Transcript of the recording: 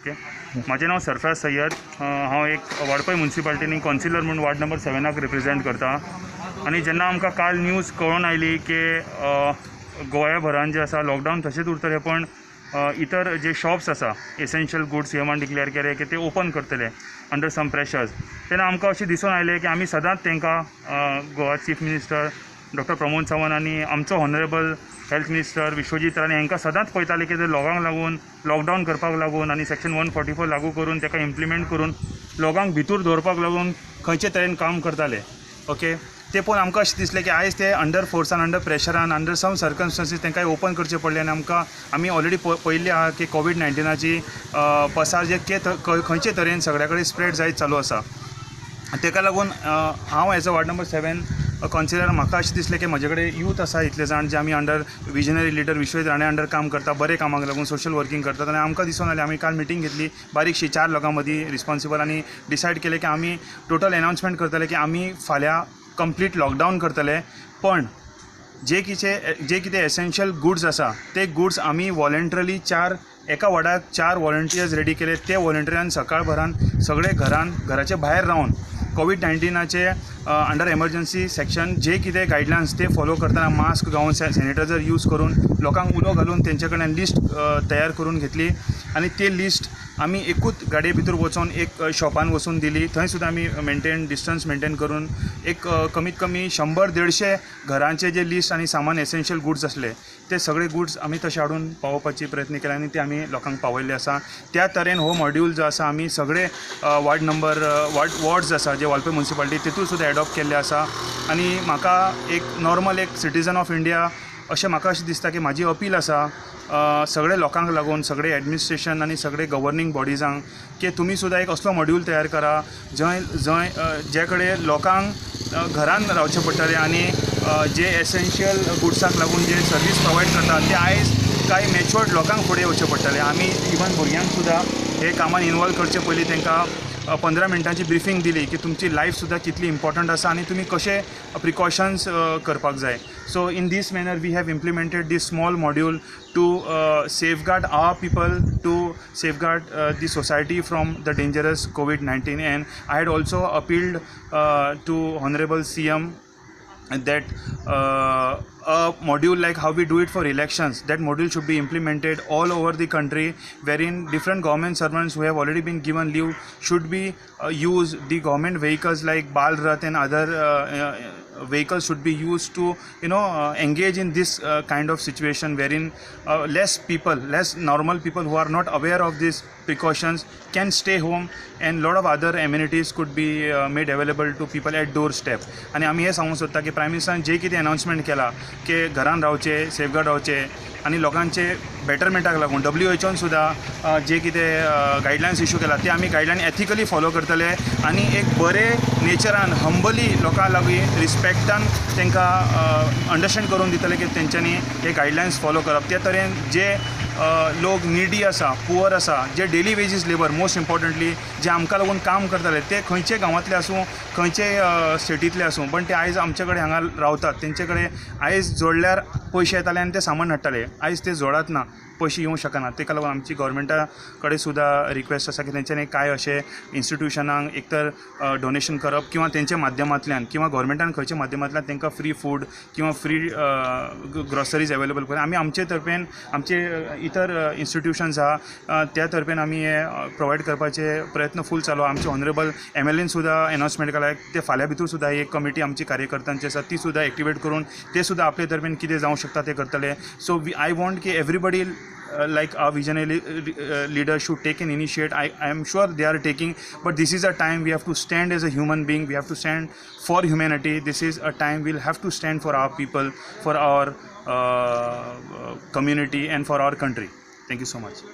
Okay, म्हाजें नांव सरफराज सय्यद. हांव एक वाळपय मुन्सिपाल्टीनी कौन्सिलर म्हूण वार्ड नंबर 7 रिप्रेजेंट करता. आनी जेन्ना आमकां काल न्यूज कळोन आयली की गोंया भरान जे आसा लॉकडावन तशेंच उरतलें, पण इतर जे शॉप्स आसा एसेन्शियल गुड्स सीएमान डिक्लेअर केले की ते ओपन करतले अंडर सम प्रेशर्स, तेन्ना आमकां अशें दिसून आयलें की आमी सदांच तांकां Goa chief minister doctor Pramod Sawant आनी आमचो honourable health minister Vishwajit Rane हांकां सदांच पळयताले की ते लोकांक लागून लॉकडावन करपाक लागून आनी सेक्शन 144 लागू करून ताका इम्प्लिमेंट करून लोकांक भितूर दवरपाक लागून खंयचे तरेन काम करताले. ओके, ते पळोवन आमकां अशें दिसलें की आयज ते अंडर फोर्सान, अंडर प्रेशरान, अंडर सम सर्कमस्टन्सीस तांकां ओपन करचें पडलें. आनी आमकां आमी ऑलरेडी पळयल्लें आहा की कोवीड-19आची पसार जे खंयचे तरेन सगळ्या कडेन स्प्रेड जायत चालू आसा. ताका लागून हांव as a ward number 7 councillor म्हाका अशें दिसलें की म्हजे कडेन यूथ आसा इतले जाण जे आमी under visionary leader Vishwajit Rane under काम करता, बरें कामाक लागून सोशल वर्कींग करतात. आनी आमकां दिसून आयलें, आमी काल मिटींग घेतली बारीकशी 4 लोकां मदीं रिस्पोन्सिबल आनी डिसायड केलें की आमी टोटल एनावन्समेंट करतले की आमी फाल्यां कंप्लीट लॉकडावन करतले, पण जे कितें एसेन्शियल गुड्स आसा ते गुड्स आमी वॉलंटरली एका वॉर्डाक 4 वॉलंटियर्स रेडी केले. ते वॉलंटियरान सकाळभरान सगळे घराचे भायर रावन कोवीड-19आचे अंडर एमर्जन्सी सेक्शन जे कितें गायडलायन्स ते फॉलो करतना मास्क घालून, सॅनिटायझर यूज करून लोकांक उलो घालून तेंचे कडल्यान लिस्ट तयार करून घेतली आनी ते लिस्ट आमी एकूच गाडये भितर वचोन एक शॉपान वचून दिली. थंय सुद्दां आमी डिस्टन्स मेनटेन करून एक कमीत कमी 100-150 घरांचे जे लिस्ट आनी सामान एसेन्शियल गुड्स आसले ते सगळे गुड्स आमी तशे हाडून पावोवपाची प्रयत्न केले आनी ते आमी लोकांक पावयल्ले आसा. त्या तरेन हो मॉड्यूल जो आसा आमी सगळे वार्ड नंबर वॉर्ड्स आसा जे वाळपय मुन्सिपालिटी तितून सुद्दां एडॉप्ट केल्ले आसा. आनी म्हाका एक नॉर्मल एक सिटीजन ऑफ इंडिया अशें म्हाका अशें दिसता की म्हाजी अपील आसा सगळे लोकांक लागून, सगळे एडमिनिस्ट्रेशन आनी सगळे गवर्नींग बॉडिजांक की तुमी सुद्दां एक असलो मॉड्यूल तयार करा जंय जंय जे कडेन लोकांक घरान रावचें पडटलें आनी जे एसेन्शियल गुड्साक लागून जे सर्वीस प्रोवायड करता ते आयज कांय मॅच्युअर्ड लोकांक फुडें येवचें पडटलें. आमी इवन भुरग्यांक सुद्दां हे कामान इनवॉल्व करचे पयलीं तांकां 15 मिनटांची ब्रिफींग दिली की तुमची लायफ सुद्दां कितली इम्पॉर्टंट आसा आनी तुमी कशे प्रिकॉशन्स करपाक जाय. So in this manner we have implemented this small module to safeguard our people, to safeguard the society from the dangerous COVID-19. And I had also appealed to honourable CM that a module like how we do it for elections, that module should be implemented all over the country, wherein different government servants who have already been given leave should be use the government vehicles like Bal Rath and other vehicles should be used to engage in this kind of situation, wherein less people, less normal people who are not aware of these precautions can stay home, and lot of other amenities could be made available to people at doorstep. आनी आमी हें सांगूंक सोदता की prime मिनिस्टरान जे कितें announcement केला की घरान रावचें, सेफगार्ड रावचें आनी लोकांचे बेटरमेंटाक लागून WHO सुद्दां जे कितें गायडलायन्स इशू केला ते आमी गायडलायन एथिकली फॉलो करतले आनी एक बरे नेचरान हंबली लोकां लागीं रिस्पेक्टान तांकां अंडरस्टँड करून दितले की तेंच्यांनी हे गायडलायन्स फॉलो करप. ते तरेन जे लोक निडी आसा, पुअर आसा, जे daily wages labour most importantly जे आमकां लागून काम करताले ते खंयचे गांवांतले आसूं, खंयचे स्टेटींतले आसूं, पण ते आयज आमचे कडेन हांगा रावतात. तेंचे कडेन आयज जोडल्यार पयशे येताले आनी ते सामान हाडटाले, आयज ते जोडात ना, पयशे येवंक शकना. ताका लागून आमची गोवोरमेंटा कडेन सुद्दां रिक्वेस्ट आसा की तेंच्यांनी कांय अशें इन्स्टिट्युशनांक एक तर डोनेशन करप किंवा तेंच्या माध्यमांतल्यान किंवा गोवोरमेंटान खंयच्या माध्यमांतल्यान तांकां फ्री फूड किंवा फ्री ग्रॉसरीज अवेलेबल करून आमी आमचे तर्फेन आमचे इतर इन्स्टिट्युशन्स आहा त्या तर्फेन आमी हे प्रोवायड करपाचे प्रयत्न फूल चालू. आमचे ऑनरेबल MLAन सुद्दां एनाउन्समेंट केला ते फाल्यां भितर सुद्दां एक कमिटी आमची कार्यकर्त्यांची आसा ती सुद्दां एक्टिवेट करून ते सुद्दां आपले तर्फेन कितें जावंक शकता तें करतले. सो I want की everybody like our visionary leader should take an initiate. I am sure they are taking, but this is a time we have to stand as a human being, we have to stand for humanity. This is a time we'll have to stand for our people, for our community and for our country. Thank you so much.